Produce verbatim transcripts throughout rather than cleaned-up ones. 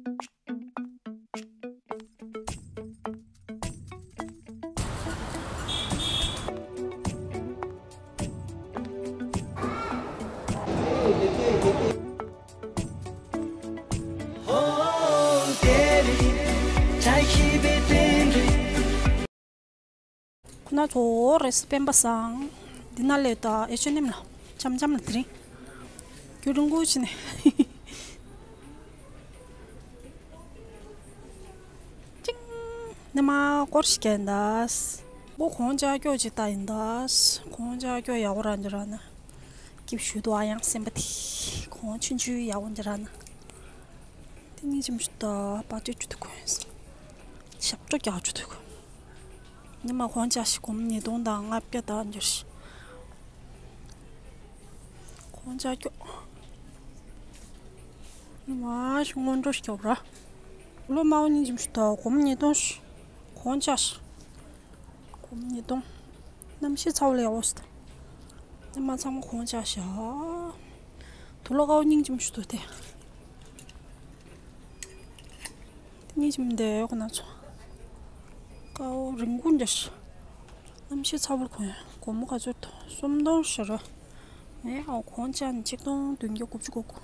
ཁོ་ན་ཚོ་རེས་སྤེན་པ་སང་འདི་ན་ལས་ད་ཨེ་ཆོ་ནེམ་ལ་འཆམ་འཆམ་ལ་དེ་རིང་རྒྱུ་རིང་པོ་ཕྱིན་ནས། ཅིང་། ནི་མ་སྐོར་ཞིག་གན་དཱས། འོ་གོང་ཅག་སྐྱོ་ཅིག་ལྟ་ཡིན་དཱས། གོང་ཅག་སྐྱོ་ཡག་པོ་རང་ཅི་ར་ན། སྐྱིབ་ཞུ་དུ་ཨ་ཡང་སེམས་པ་དེ། གོང་ཆུང་ཆུང་ཡག་པོ་ཅི་ར་ན། དེ་ནི་ཅིམ་ཞུ་ད་པ་ཏི་ཅུ་དུ་གོན། ཞབས་བྲོ་རྒྱག་ཅུ་དུ་གོན། ནི་མ་གོང་ཅག་ཞིག་གོམ་ཉིས་སྟོང་དང་ལྔ་བརྒྱ་དང་འགྱུར་ཞིག་གོང་ཅག་སྐྱོ། ནི་མ་ཞིག་སྔོན་འགྲོ་ཞིག་རྒྱོབ་ར། ལོ་མ་འོ་ནི་ཅིམ་ཞུ་ད་གོམ་ཉིས་སྟོང་ཞིག་གོང་ཅག་ཞིག་གོམ་ཉིས་སྟོང་། གནམ་གཤིས་ཚ་བོ་ལས་འོ་སི་ད། ནི་མ་ཚང་མ་གོང་ཅག་ཞིག་དུ་ལོ་ཀའོ་སྙིང་ཅིམ་ཞུ་དུ་དེ། དེ་གཉིས་ཀྱི་མི་འདི་ཁོ་ན་ཚོ། ཀའོ་རིན་གོང་འདྲ་ཞིག་གནམ་གཤིས་ཚ་བོར་གོན་སྒོར་མོ་ག་ཚོད་དོ། སུམ་སྟོང་ཞེ་རེ། ཨེ་ཨའོ་གོང་ཅག་ནི་ཆིག་སྟོང་བདུན་བརྒྱ་དགུ་བཅུ་གོ་དགུ།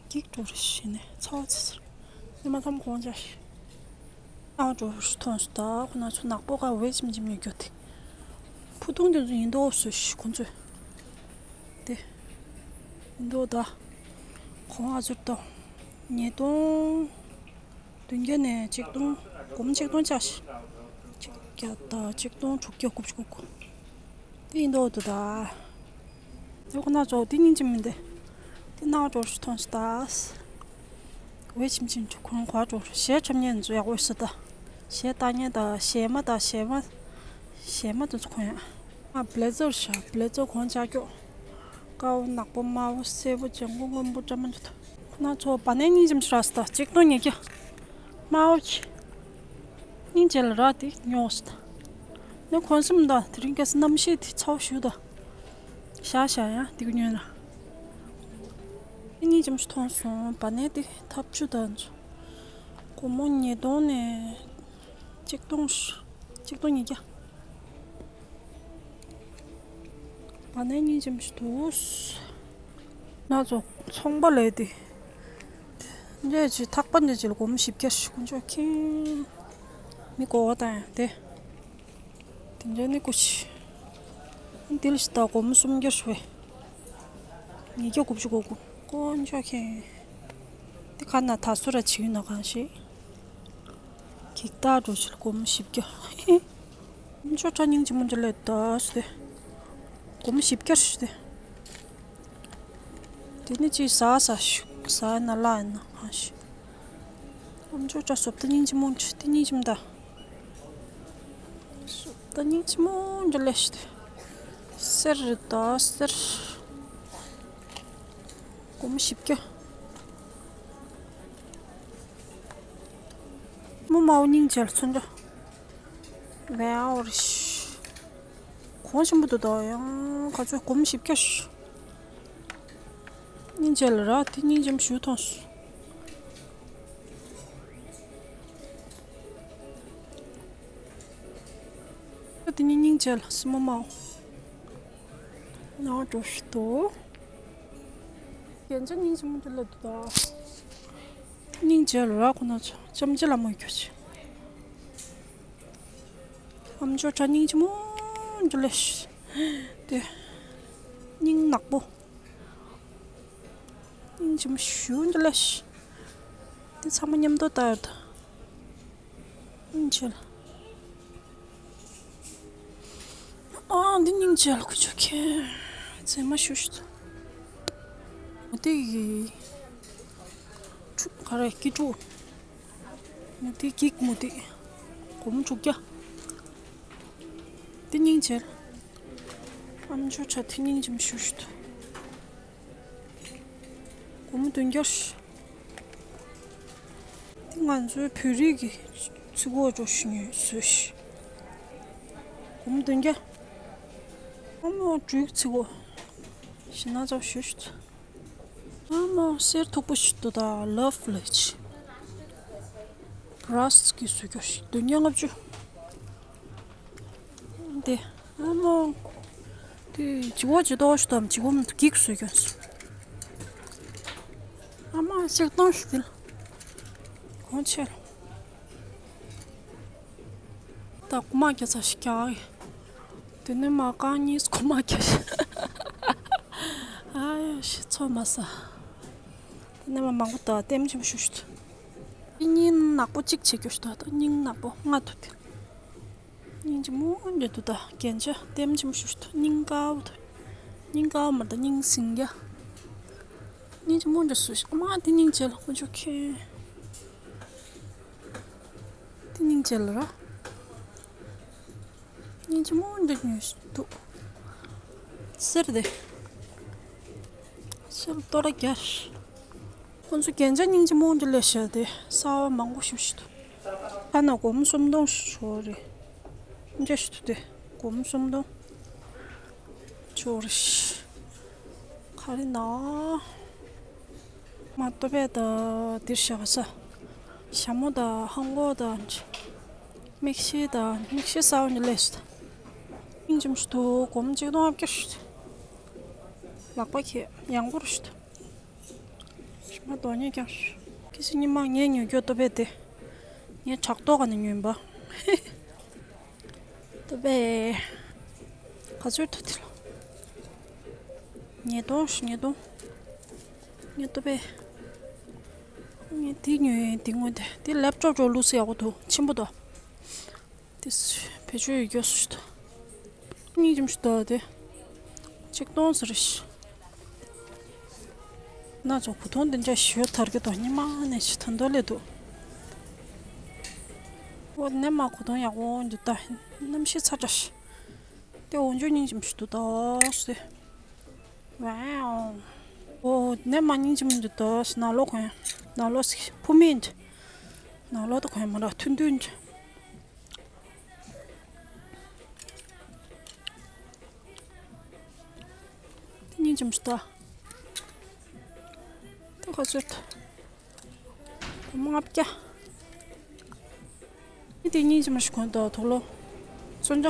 འགྱིག་འགྲོ་རེ་ཞེ་ནས་ཚ་བ་ཚ་ཚ་རེ། ཨེ་མ་ཚམ་གོང་ཅག་ཞིག་ཨ་འགྲོ་ཐོན་སོང་། ད་ཁོ་ན་ཚོ་ནག་པོ་ག་བས་ཅིམ་ཅིམ་ཉོ་རྒྱུ་དེ། ཕུ་ཐུང་དེ་ཚོ་ཡིན་མདོག་བཟོས་ཤིག་ཁོ་ཚོས། དེ། ཡིན་མདོག་ད། གོང་ཨ་ཚོར་ཏོ། ཉིས་སྟོང་། བདུན་བརྒྱ་ནས་ཆིག་སྟོང་། སྒོར་མོ་ཆིག་སྟོང་ཆགས་ཤིག་ཆིག་བརྒྱ་དང་ཆིག་སྟོང་དྲུག་བརྒྱ་དགུ་བཅུ་གོ་དགུ། དེ་ཡིན་མདོག་འདུག་ད། དེ་ཁོ་ན་ཚོ་དེ་སྙིང་རྗེ་མི་འདུག་དེ་ནག་འགྲོ་ཞིག་ཐོན་སོང་ད། བས་ཆིམ་ཆིམ་ཆུ་ཁོང་གོ་འགྲོ་ཞིག་གཞས་འཁྲབ་མཁན་ཚོ་ཡག་པོ་ཡོད་ས་ད། གཞས་བཏང་མཁན་ད་གཞས་མ་ད་གཞས་མ། གཞས་མ་དེ་ཚོ་གོན་ཡག་ཨ་བྷི་ལེ་ཛར་ཞིག་བྷི་ལེ་ཛར་གོང་ཅག་སྐྱོ། དཀར་པོ་ནག་པོ་དམར་པོ་སེར་པོ་ལྗང་གུ་སྔོན་པོ་སྐྲ་མ་འདྲ་ད། ཁོ་ན་ཚོ་བ་ནས་སྙིང་རྗེ་མི་ཞིག་རག་སོང་ད་ཆིག་སྟོང་ཉིས་བརྒྱ། དམར་པོ་ཆེ། སྙིང་རྗེ་ལ་རག་དེ་ཉོ་སོང་ད། ནི་གོན་སེམས་ད་དེ་རིང་ཁ་སང་གནམ་གཤིས་དེ་ཚ་བོ་ཞིག་ད། ཤ་ཤ་ཡང་དེ་ག་ཉོས་ན། དེ་གཉིས་ཅམ་ཞིག་མཐོང་སོང་། བ་ནས་དེ་ཐབས་ཇུས་དང་ཚོ། སྒོར་མོ་ཉིས་སྟོང་ནས་ཆིག་སྟོང་། ཆིག་སྟོང་ཉིས་བརྒྱ། བ་ནས་གཉིས་ཅམ་ཞིག་འདུག་ན་ཚོ་ཚོང་པ་ལས་དེ། འདྲས་ཅིག་ཐག་པ་འདྲས་ཅིག་ལ་སྒོར་མོ་བཞི་བརྒྱ་ཞིག་དཀོན་མཆོག་མཁྱེན། མི་གོ་བ་དང་ཡང་དེ། དེ་འདྲའི་ནི་ཀུ་ཤི། འདི་ལ་ཞིག་ད་སྒོར་མོ་སུམ་བརྒྱ་ཞུ་བས། ཉིས་བརྒྱ་དགུ་བཅུ་གོ་དགུ། དཀོན་མཆོག་མཁྱེན། འདི་ག་ན་ད་སུ་ར་བྱིའུ་ན་གང་ཞིག་གིག་ཏག་འགྲོ་ཆེ་ལ་སྒོར་མོ་བཞི་བརྒྱ། དཀོན་མཆོག་ཁྲ་སྙིང་རྗེ་མོ་འདྲ་ལས་ད་སུ་དེ། སྒོར་མོ་བཞི་བརྒྱ་ཞུ་དེ། དེ་ནི་ཅིག་ཟ་ཟ་ཞུ་ཟ་ན་ལ་ཡིན་ན་གང་ཞིག་དཀོན་མཆོག་ཁྲ་བཟོ་ལྟ་སྙིང་རྗེ་མོ་འདྲ་དེ་སྙིང་རྗེ་མོ་ད། ད་སྙིང་རྗེ་མོ་འདྲ་ལས་ཤི། སེར་རི་ད་སེར། སྒོར་མོ་བཞི་བརྒྱ། མོ་མའོ་སྙིང་རྗེ་ལ་ཚོན་འདྲ། ཝའོ་རི་ཤི། གོང་ཆེན་པོ་འདུག་ད་ཡང་ག་ཚོད་སྒོར་མོ་བཞི་བརྒྱ་ཞུ། སྙིང་རྗེ་ལ་རག་དེ་སྙིང་རྗེ་མོ་ཞུ་ཐོངས། དེ་ནི་སྙིང་རྗེ་ལ་སྲིན་མོ་མའོ། ནང་འགྲོ་ཞིག་ཏུ། རྒྱན་ཆ་སྙིང་རྗེ་མོ་འདི་ལ་འདུག་ད། སྙིང་རྗེ་ལ་རག་ཁོ་ན་ཚོ་ལྕམ་རྗེ་ལ་མོ་གྱོ་ཆེ། ཨམ་ཅོག་ཁྲ་སྙིང་རྗེ་མོ་འདི་ལ་ཞིག་དེ། སྙིང་ནག་པོ། སྙིང་རྗེ་མོ་ཞུ་འདི་ལ་ཞིག་དེ་ཚང་མ་མཉམ་དུ་ལྟ་ཡོད་ད། སྙིང་རྗེ་ལ། ཨ་འདི་སྙིང་རྗེ་ལ་ཁུ་ཆུ་ཁེ། མཛེས་མ་ཞུ་ཞུ་ད། མུ་ཏིག་གི། ཕྲུ་ག་རེ་སྐྱིད་ཕྲུག་མུ་ཏིག་གིག་མུ་ཏིག་སྒོར་མོ་དྲུག་བརྒྱ། དེ་སྙིང་རྗེ། ཨམ་ཅོག་ཁྲ་དེ་སྙིང་རྗེ་མོ་ཞུ་ཞུ་ད། སྒོར་མོ་བདུན་བརྒྱ། དེ་ང་ཚོའི་བོད་རིགས་ཀྱི་ཚིག་གོ་འགྲོ་ཞུ་ཉོས་བཟོས་ཤིག་སྒོར་མོ་བདུན་བརྒྱ། ཨ་མ་འབྲུག་ཚིག་གོ་ཞི་ན་ཚོ་ཞུ་ཞུ་ད། ཨ་མ་གསེར་མཐུག་པོ་ཞིག་འདུག་ད། ལབ་ལེ་ཆི་བྷ་ར་སི་གི་བཟོས་རྒྱུ་ཞིག་འདུག་ཉིས་ལྔ་བཅུ། འདི་ཨ་མ། དེ་བྱི་བོ་ཇི་ལྟ་བ་ཞིག་དང་བྱི་བོ་མི་འདུག་གིག་བཟོས་ཀྱང་། ཨ་མ་གཅིག་གཏོང་ཞིག་དེ་ལ། གོང་ཆེ་ལ། ད་རྐུ་མ་རྒྱག་ཚར་ཞིག་རྒྱག་གི། དེ་ནས་མ་རྐང་གཉིས་རྐུ་མ་རྒྱག་ཞིག་ཨ་ཡོ་ཞིག་ཚོ་མ་ས། དེ་ནས་མ་མང་པོ་ད་ལྟེམ་ཆེན་པོ་ཞུ་ཞིག་ད། དེ་སྙིང་ནག་པོ་གཅིག་བྱེད་རྒྱུ་ཞིག་ད། ད་སྙིང་ནག་པོ་ལྔ་འདུག་དེ། སྙིང་རྗེ་མོ་འདྲ་འདུག་ད། རྒྱན་ཆ་ལྟེམ་ཆེན་པོ་ཞིག་ཞུ་ད། སྙིང་དཀར་པོ་ད། སྙིང་དཀར་པོ་མ་རེད་ད། སྙིང་སིང་རྒྱ། སྙིང་རྗེ་མོ་འདྲ་བཟོས་ཤག་ཨ་མ་དེ་སྙིང་རྗེ་ལ་དཀོན་མཆོག་མཁྱེན། དེ་སྙིང་རྗེ་ལ་ར། སྙིང་རྗེ་མོ་འདྲ་ཉོས་ཤག་འདུག་གསེར་དེ། གསེར་ཏོ་ར་རྒྱ། ཁོང་ཚོ་རྒྱན་ཆ་སྙིང་རྗེ་མོ་འདྲ་ལས་བྱས་ཏེ་གསར་པ་མང་པོ་ཞིག་ཞིག་འདུག་ཁ་ན་སྒོར་མོ་སུམ་སྟོང་ཞིག་ཆོག་རེད། འདྲ་ཞིག་འདུག་སྟེ། སྒོར་མོ་སུམ་སྟོང་ཆོག་རེད། ག་རེ་ན། མ་ཏོ་པས་ད་འདིར་བཞག་ས། ཞྭ་མོ་དང་ཧང་གོ་དང་། མིག་ཤེལ་དང་། མིག་ཤེལ་གསར་པ་ནས་ལས་སུ་ད། སྙིང་རྗེ་མོ་ཞིག་འདུག་སྒོར་མོ་གཅིག་སྟོང་ལྔ་བརྒྱ་ཞིག་ལག་པ་ཁྱེར་ཡང་སྐོར་ཞིག་ད། ཞིམ་པ་དོ་ཉེ་ཀྱང་། ཁི་སི་ཉི་མ་ངས་ཉོ་རྒྱུ་ཏོ་པས་དེ། ངས་ཕྲག་ཏོག་ག་ནས་ཉོས་པ། ཏོ་པས། ག་ཚོད་ཐུག་དེ་ལ། ཉིས་སྟོང་ཉིས་སྟོང་། ངས་ཏོ་པས། ངས་དེ་ཉོས་ཡིན་དེ་དངོས་དེ། དེ་ལེབ་ཀྲོབ་ཅོག་ལུགས་སུ་ཡག་པོ་འདུག་ཆེན་པོ་དང་། དེ་བེད་སྤྱོད་ཡོད་རྒྱུ་སུ་ཞིག་ད། སྙིང་རྗེ་མོ་ཞིག་ད་དེ། ཆིག་སྟོང་ཟེར་ཞིག་ན་ཚོ་གོས་ཐུང་དེ་འདྲ་ཞོ་དར་གི་དོ་ཉི་མ་ནས་ཞིག་ད་འདོད་ལས་འདུག་འོ་ནས་མ་གོས་ཐུང་ཡག་པོ་འདུག་ད། གནམ་གཤིས་ཚ་དྲགས་ཤིག་དེ་འོ་འཇུ་སྙིང་རྗེ་མོ་ཞིག་འདུག་ད་སེ། ཝའོ། འོ་ནས་མ་སྙིང་རྗེ་མོ་འདུག་ད་སེ། ནང་ལོགས་གོན། ནང་ལོགས་སེ་ཕུ་མིན། ནང་ལོགས་ད་གོན་མ་ར་ཐུན་ཐུན། དེ་སྙིང་རྗེ་མོ་ཞིག་ད། དེ་ག་ཚོད་ད། སྒོར་མོ་ལྔ་བརྒྱ། དེ་སྙིང་རྗེ་མོ་ཞིག་གོན་ད་དུག་ལོག་མཚོན་ཆ།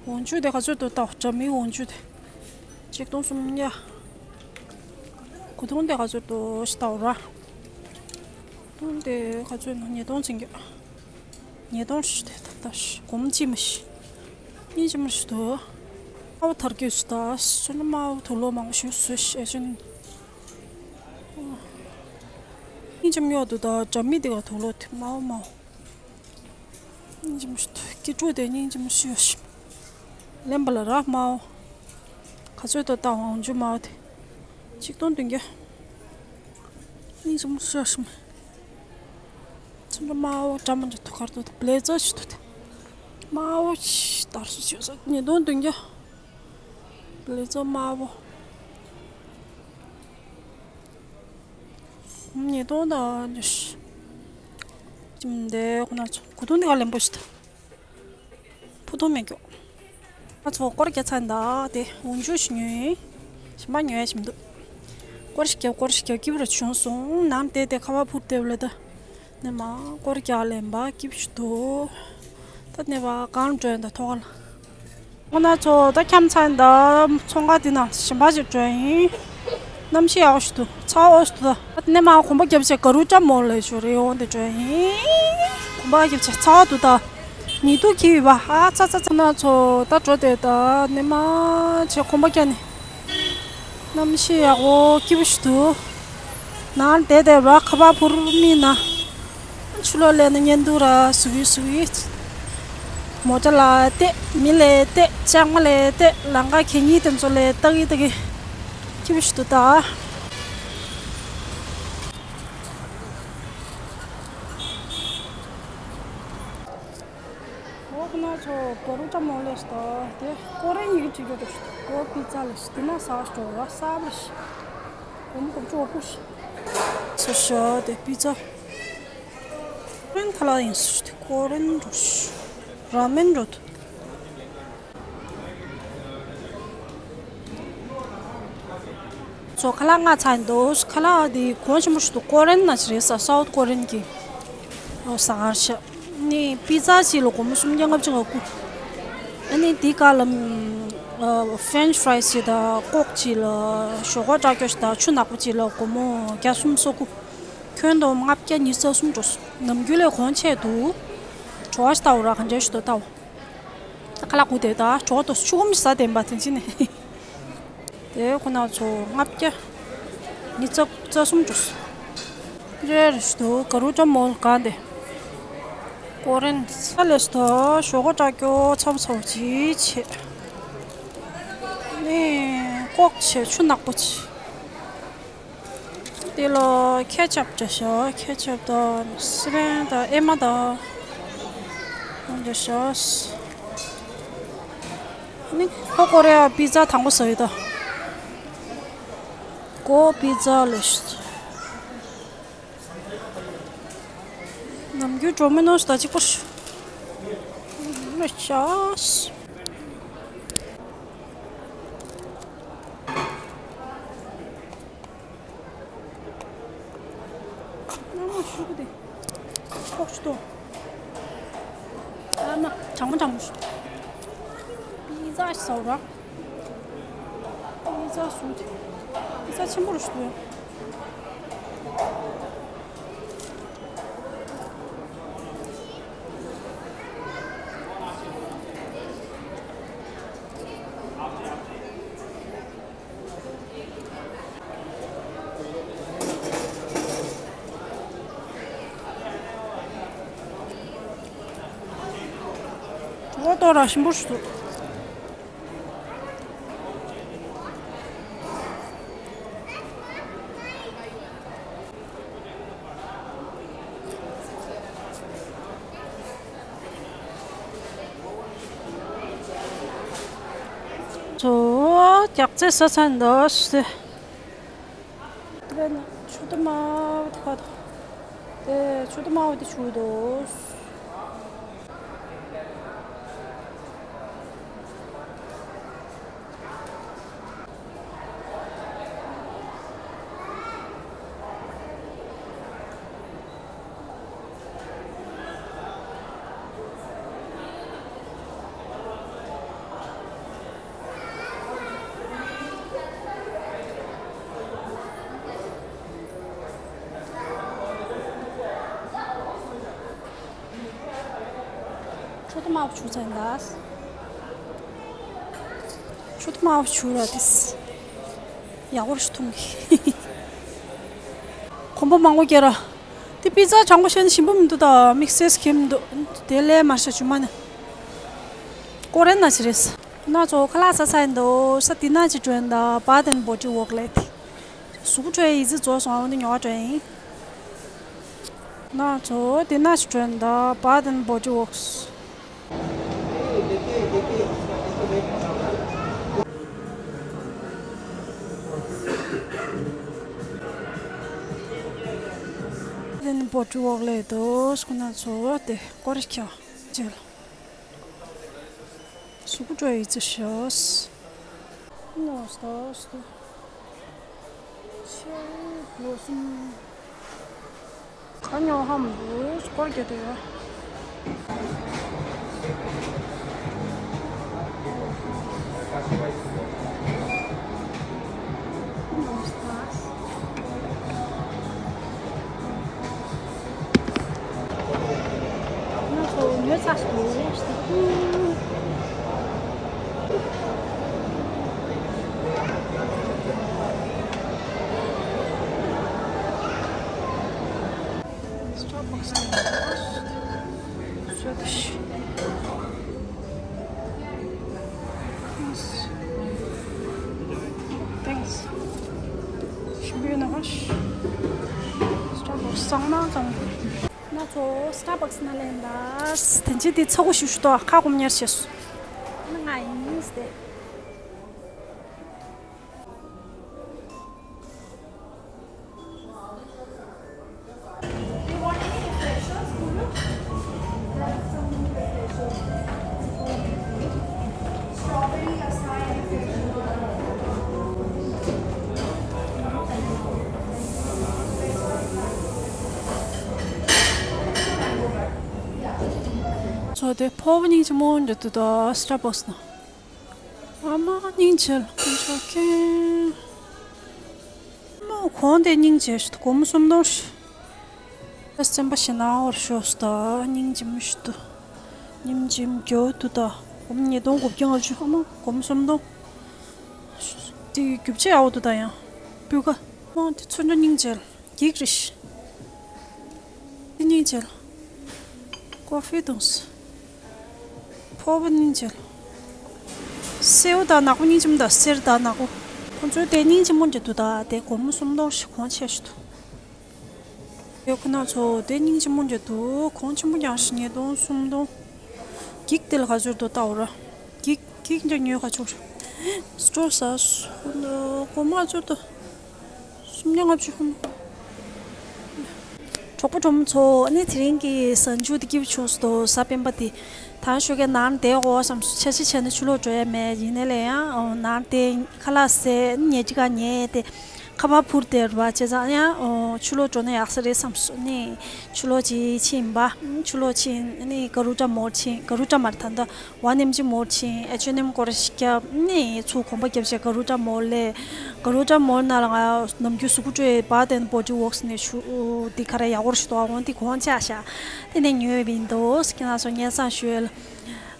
འོ་འཇུ་དེ་ག་ཚོད་འདུག་ད། དྲ་མིག་འོ་འཇུ་དེ། ཆིག་སྟོང་སུམ་བརྒྱ། གོས་ཐུང་དེ་ག་ཚོད་འདུག་ཞིག་ད་འོ་ར། གོས་ཐུང་དེ་ག་ཚོད་ན་ཉིས་སྟོང་ཙམ་གྱི། ཉིས་སྟོང་ཞིག་དེ་ད་ལྟ་ཞིག་སྒོར་མོ་གཅིག་མ་ཞིག་སྙིང་རྗེ་མོ་ཞིག་འདུག་དམར་པོ་དར་གྱི་སུ་ད་སུ་ན་དམར་པོ་དུག་ལོག་མང་པོ་ཞིག་བཟོས་ཤེས་ཆུན། སྙིང་རྗེ་མོ་ཡོད་འདུག་ད། དྲ་མིག་དེ་ག་དུག་ལོག་དེ་དམར་པོ་དམར་པོ། སྙིང་རྗེ་མོ་ཞིག་འདུག་སྐྱིད་སྡུག་དེ་སྙིང་རྗེ་མོ་ཞིག་ཡོད་ཤིག་ལེན་པ་ལ་ར་དམར་པོ། ག་ཚོད་ད་ད་འོ་འཇུ་དམར་པོ་དེ། ཆིག་སྟོང་བདུན་བརྒྱ། སྙིང་རྗེ་མོ་ཞིག་ཡོད་ཤིག་ཚོན་ཁྲ་དམར་པོ་འདྲ་མི་འདྲ་འདུག་ག་རེ་འདུག་ད། བྷི་ལེ་ཛར་ཞིག་འདུག་ད། དམར་པོ་ཞིག་དར་སོ་ཞིག་ཡོད་ས། ཉིས་སྟོང་བདུན་བརྒྱ། བྷི་ལེ་ཛར་དམར་པོ། ཉིས་སྟོང་དང་ཉི་ཤུ། ཅིམ་དེ་ཁོ་ན་ཚོ་གོས་ཐུང་འདི་ག་ལེན་པོ་ཞིག་ད། ཕུ་ཐུང་མེད་ཀྱོག་ང་ཚོ་སྐོར་རྒྱག་ཚར་ད་དེ་འོ་འཇུ་ཞིག་ཉོས་ཡིན། ཞིམ་པ་ཉོ་ཡ་ཞིམ་འདུག་སྐོར་ཞིག་རྒྱབ་སྐོར་ཞིག་རྒྱབ་སྐྱིད་པོ་ར་བྱུང་སོང་། ནང་དེ་དེ་ཁ་བ་ཕུར་དེ་བ་ལ་ད། ནས་མ་སྐོར་རྒྱག་ལེན་པ་སྐྱིད་པོ་ཞིག་འདུག་ད་ནས་པ་གང་འགྲོ་ཡིན་ད་ཐོག་ལ། ཁོ་ན་ཚོ་ད་འཁྱམ་ཚར་ཡིན་ད། ཚོང་ཁང་འདི་ནང་གཞན་པ་ཞིག་འགྲོ་ཡིན། གནམ་གཤིས་ཡག་པོ་ཞིག་འདུག་ཚ་བ་ཞིག་འདུག་ད་ནས་མ་གོམ་པ་རྒྱབ་བྱས་ག་རུ་ཅམ་མོ་ལས་ཞོར་རེ་འོང་དེ་འགྲོ་ཡིན། གོམ་པ་རྒྱབ་བྱས་ཚ་བ་འདུག་ད། ཉི་གདུགས་འཁྱིལ་ཡོད་པ། ཨ་ཚ་ཚ་ཚ། ན་ཚོ་ད་འགྲོ་དེ་ད་ནས་མ་བྱས་གོམ་པ་རྒྱག་ནས། གནམ་གཤིས་ཡག་པོ་སྐྱིད་པོ་ཞིག་འདུག་ནང་བསྡད་བསྡད་ར་ཁ་པར་ཕུར་མིན་ན། ཆུ་ལོག་ལས་ན་ཉན་འདུག་ར་སུ་གི་སུ་གི། མོ་ཊ་ལ་བལྟས། མི་ལ་བལྟས། ལྕང་མ་ལ་བལྟས། ལམ་ཁ་གད་སྙིགས་དེ་ཚོ་ལ་ལྟ་གི་ལྟ་གི། སྐྱིད་པོ་ཞིག་འདུག་ད། འོ་ཁོ་ན་ཚོ་གོ་རུ་ཀྲ་མོ་ལེ་སི་ཏོ་དེ་ཀོ་རེན་ཡི་གེ་བྲིས་རྒྱུ་འདུག་ཀོ་པི་ཙ་ལེ་སི་དེ་ན་ཟ་འགྲོ་བ་ས་བ་ལེ་སི་གོམ་གོམ་ཅོ་པུ་ཤི་སོ་ཤོ་དེ་པི་ཙ་ཀོ་རེན་ཐ་ལ་ཡིན་སུ་དེ་ཀོ་རེན་འགྲོ་ཤི་ར་མེན་འགྲོ་དུ། ཁ་ལག་མངགས་ཚར་འདུག་ཁ་ལག་དེ་གོང་ཆེན་པོ་ཞིག་འདུག་ཀོ་རེན་ན་ཅིག་རེད་ས། སའུ་ཐི་ཀོ་རེན་གྱི་ཟ་ཁང་ཞིག་ནི་པི་ཛ་གཅིག་ལ་སྒོར་མོ་སུམ་བརྒྱ་ལྔ་བཅུ་ང་དགུ། ཨ་ནི་དེའི་སྒང་ལ་ཕེ་རེན་ཆི་ཕ་རའི་སི་ཞིག་དང་ཀོག་གཅིག་ལ་ཞོགས་ཀ་ཀྲག་ཀྱོག་ཞིག་དང་ཆུ་ནག་པོ་གཅིག་ལ་སྒོར་མོ་བརྒྱ་སུམ་ཅུ་སོ་དགུ། ཁྱོན་བསྡོམས་ལྔ་བརྒྱ་ཉི་ཤུ་རྩ་གསུམ་འགྲོ་སོང་། ནམ་རྒྱུན་ལས་གོང་ཆེ་འདུག་བྲོ་བ་ཞིག་ལྟ་འོ་ར། ག་འདྲ་ཞིག་འདུག་ལྟ་འོ། ད་ཁ་ལག་གུ་དེ་ད་བྲོ་བ་འདུག་ཆུ་སྐོམ་ཞིག་ཟ་བསྡད་པ་དེ་ཅི་ནས། དེ་ཁོ་ན་ཚོ་ལྔ་བརྒྱ་ཉི་ཤུ་རྩ་གསུམ་འགྲོ་སོང་། རེ་རེ་ཞིག་འདུག་ག་རུ་ཀྲ་མོལ་གང་དེ། ཀོ་རེན་ས་ལས་སུ་ད་ཞོགས་ཀ་ཀྲག་ཀྱོག་ཚ་པོ་ཚ་པོ་ཅིག་བྱས། ནས་ཀོག་བྱས་ཆུ་ནག་པོ་ཅིག་དེ་ལ་ཁེ་ཆབ་འདྲ་ཞིག་ཁེ་ཆབ་དང་སི་པན་དང་ཨེ་མ་དང་འདྲ་ཞིག་ནི་ལྷོ་ཀོ་རི་ཡ་པི་ཛ་དང་པོ་ཟ་ཡོད་ད། ཀོ་པི་ཛ་ལས་ནམ་རྒྱུན་ཌོ་མི་ནོ་སི་དང་གཅིག་པ་ཞིག་མི་ཤ། ཨ་མ་ཤུ་གུ་དེ། ཁོག་ཤུ་དོ། ཨ་མ་གྲང་མོ་གྲང་མོ་ཤུ། པི་ཛ་ཟ་ར། པི་ཛ་ཟུ་དེ། པི་ཛ་ཆེན་པོ་རུ་ཤུ་དོ། འོ་ཏོ་ར་ཞིམ་པོ་ཞིག་འདུག་ཚོ་ལྕགས་ཚེ་ས་ཚན་འདུག་སྟེ། དེ་ནས་ཆུ་དུ་མའོ་དེ་ཁ་དང་། དེ་ཆུ་དུ་མའོ་དེ་ཆུ་དོ། ཆུ་དུ་མའོ་ཆུ་ཚན་འདུག་ཆུ་དུ་མའོ་ཆུ་ར་དེས། ཡག་པོ་ཞིག་འཐུང་གི་གོམ་པ་མང་པོ་སྐྱེལ་ར། དེ་པི་ཛ་གྲང་པོ་བཤད་ན་ཞིམ་པོ་མི་འདུག་ད་དམིགས་བསལ་ཞིམ་མི་འདུག་དེ་ལས་མར་ཤ་ཆུ་མ་ནི། ཀོ་རེན་ན་ཅི་རེད། ན་ཚོ་ཁ་ལག་ཟ་ཚར་ཡིན་དོ་ས་དེ་ན་ཅི་འགྲོ་ཡིན་ད་བཱ་དན་བོ་ཊི་ཝོག་ལས་དེ། གཟུགས་པོ་འཕྲོད་ཡིག་རྩིས་རྫོགས་སོང་ཨ་འོན་ཏེ་ཉོ་བ་འགྲོ་ཡིན། ན་ཚོ་དེ་ན་ཅི་འགྲོ་ཡིན་ད་བཱ་དན་བོ་ཊི་ཝོག་དེ་ནི་བོ་ཊི་ཝོག་ལས་དོ་སྐུ་ན་ཚོ་དེ་ཀོ་རེ་ཁྱོ་ཇེ་ལ། གཟུགས་པོ་འཕྲོད་ཡིག་རྩིས་ཤོག་ནོ་སྟོ་སྟོ། ཆེ་ལོ་སུམ། ག་ཉོ་ཧམ་འདུག་སྐོར་རྒྱག་དུ་ཡོད། Starbucks. Thanks. ཞིམ་པོ་ཡོད་ན་ཧ། Starbucks གཙང་མ་གཙང་མ། ང་ཚོ་Starbucks ནང་ལེན་ད། དེ་འཕྲལ་དེ་ཚ་པོ་ཞིག་ཞུ་དོ་ཁ་སྐོམ་ཉར་བྱས་སོ། ང་ཡིན་ཟེར། ཨོ་དེ་ཕོ་བ་སྙིང་རྗེ་མོ་འདྲ་འདུག་ད་སི་ཊར་བྷག་སི་ནང་། ཨ་མ་སྙིང་རྗེ་ལ་ཀུན་སྤྱོད་མཁན། ཨ་མ་གོང་དེ་སྙིང་རྗེ་ཞིག་འདུག་སྒོར་མོ་སུམ་སྟོང་ཞིག་ཨ་སེམས་པ་ཞེ་ནང་བར་ཤོག་སི་ད་སྙིང་རྗེ་མོ་ཞིག་འདུག་སྙིང་རྗེ་མོ་རྒྱོ་འདུག་ད་སྒོར་མོ་ཉིས་སྟོང་དགུ་བརྒྱ་ལྔ་བཅུ། ཨ་མ་སྒོར་མོ་སུམ་སྟོང་། དེ་རྒྱུ་ཆ་ཡག་པོ་འདུག་ད་ཡང་སྤུས་ཀ། ཨ་མ་དེ་ཚོན་ཁྲ་སྙིང་རྗེ་ལ། འགྱིག་རེད། འདི་སྙིང་རྗེ་ལ། ཀོ་ཧྥི་འཐུང་ས། ཕོར་པ་སྙིང་རྗེ་ལ། སེར་པོ་དང་ནག་པོ་སྙིང་རྗེ་མོ་དང་སེར་དང་ནག་པོ། ཁོང་ཚོའི་དེ་སྙིང་རྗེ་མོ་འདྲ་འདུག་ད་དེ་སྒོར་མོ་སུམ་སྟོང་ཞིག་གོང་ཆེ་ཞིག་འདུག་ཡོད་ཁོ་ན་ཚོ་དེ་སྙིང་རྗེ་མོ་འདྲ་འདུག་གོང་ཆེན་པོ་རྐྱང་ཞིག་ཉིས་སྟོང་སུམ་སྟོང་། འགྱིག་དེ་ལ་ག་ཚོད་འདུག་ལྟ་འོ་ར། འགྱིག་འགྱིག་འདྲ་ཉོས་ག་ཆོག་རེད། སི་ཊོར་ཟ་སོ་ཁོ་ན་སྒོར་མོ་ག་ཚོད་འདུག་སུམ་བརྒྱ་ལྔ་བཅུ་ཧམ། གྲོགས་པོ་གྲོགས་མོ་ཚོ་ཨ་ནི་དེ་རིང་གི་གཟའ་མཇུག་དེ་སྐྱིད་པོ་བྱུང་སོང་། གཟའ་སྤེན་པ་དེ་ད་ཞོགས་ཀས་ནང་བསྡད་དགོས་བསམ་སོང་། འཆར་གཞི་བྱས་ན་ཕྱི་ལོགས་འགྲོ་ཡ་མེད། ཡིན་ནའི་ལས་ཡང་ནང་བསྡད་ཁ་ལག་བཟས་ཉལ་ཅི་ག་ཉལ་ཏེ་ཁ་པར་འཕུར་བསྡད་རེད་པ། བྱས་ཙང་ཡང་ཕྱི་ལོགས་འགྲོ་ན་ཡག་ས་རེད་བསམ་སོང་། ནི་ཕྱི་ལོགས་ཅིག་ཕྱིན་པ། ཕྱི་ལོགས་ཕྱིན་ནི་ག་རུ་ཏྲ་མོལ་ཕྱིན། ག་རུ་ཏྲ་མ་རེད་ད་ལྟ། ཝ་ནེམ་ཅི་མོལ་ཕྱིན། ཨེཆ་ཨེན་ཨེམ་སྐོར་ཞིག་བརྒྱབ། ནི་ཚུར་གོམ་པ་བརྒྱབ་བྱས་ག་རུ་ཏྲ་མོལ་ལས། ག་རུ་ཏྲ་མོལ་ནང་ལ་ང་ནམ་རྒྱུན་གཟུགས་པོ་བཀྲུས་བ་དེ་ནི་བོ་ཌི་ཝོག་སི་ནས་ཞུ་འདི་ག་རེ་ཡག་པོ་ཞིག་འདུག་འོང་འདི་གོང་ཆེ་ཤག་དེ་ནས་ཉོས་པ་ཡིན་འདུག་ཁྱེད་རང་ཚོ་སྙན་སེང་ཞུ་ཡ་ལ།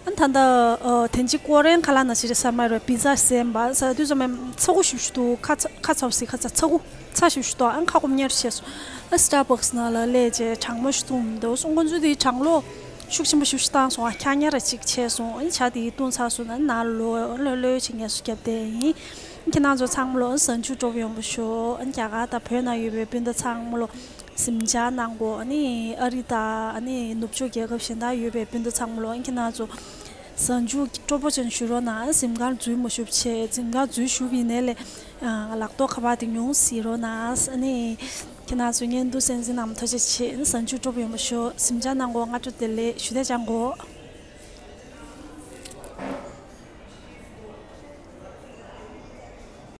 ཨ་ད་ལྟ་ཨ་དེ་ཅི་ཀོ་རེན་ཁ་ལག་ནང་བཞིན་རེད་ས་མ་རེད། པི་ཛ་ཟས་པ་ཟ་དུས་ཙམ་པ་ཚ་པོ་ཞེ་པོ་ཞིག་འདུག་ཁ་ཚ་ཁ་ཚ་པོ་ཟེར། ཁ་ཚ་ཚ་པོ་ཚ་ཞེ་པོ་ཞིག་འདུག་ཨ་ཁ་སྐོམ་གཉེར་བྱས་སོང་། ཨ་སི་ཊར་བྷག་སི་ནང་ལ་སླེབས་བྱས་གྲང་མོ་ཞིག་འཐུང་མི་འདུག་སོང་། ཁོང་ཚོས་དེ་གྲང་གློག་ཤུགས་ཆེན་པོ་ཞེ་པོ་ཞིག་བཏང་སོང་། ཨ་འཁྱག་ཉལ་ར་ཅིག་བྱས་སོང་། ཨ་ནི་ཇ་དེ་བཏུང་ཚར་སོང་ན་ནང་ལོག་ལྷོད་ལྷོད་བྱས་ངལ་གསོ་བརྒྱབ་བསྡད་ཡིན། ཁྱེད་རང་ཚོ་ཚང་མ་ལོ་གཟའ་མཇུག་སྤྲོ་པོ་ཡོང་བ་ཤོག་ཨ་ནི་རྒྱ་གར་དང་བོད་ནང་ཡོད་པའི་སྤུན་ཟླ་ཚང་མ་ལོ་གཟིམ་འཇག་གནང་གོ་ཨ་ནི་ཨ་རི་དང་ཨ་ནི་ནུབ་ཕྱོགས་རྒྱལ་ཁབ་གཞན་དག་ཡོད་པའི་སྤུན་ཟླ་ཚང་མ་ལོ། ཨ་ནི་ཁྱེད་རང་ཚོ་གཟའ་མཇུག་སྤྲོ་པོ་ཅན་ཞུ་རོགས་གནང་། གཟིམ་ཁང་འཛུལ་མ་བཞུགས་བྱས། གཟིམ་ཁང་འཛུལ་བཞུགས་པ་ཡིན་ནའི་ལས་ལག་ཐོག་ཁ་པར་དེ་ཉུང་ཟིག་རོགས་གནང་། ཨ་ནི་ཁྱེད་རང་ཚོ་བརྙན་ཐུང་གསན་གཟིགས་གནང་བ་ཐུགས་རྗེ་ཆེ། ཨ་ནི་གཟའ་མཇུག་སྤྲོ་པོ་ཡོང་བ་ཤོག་གཟིམ་འཇག་གནང་གོ་སྔ་དྲོ་བདེ་ལེགས་ཞུ་དེ་ཅང་གོ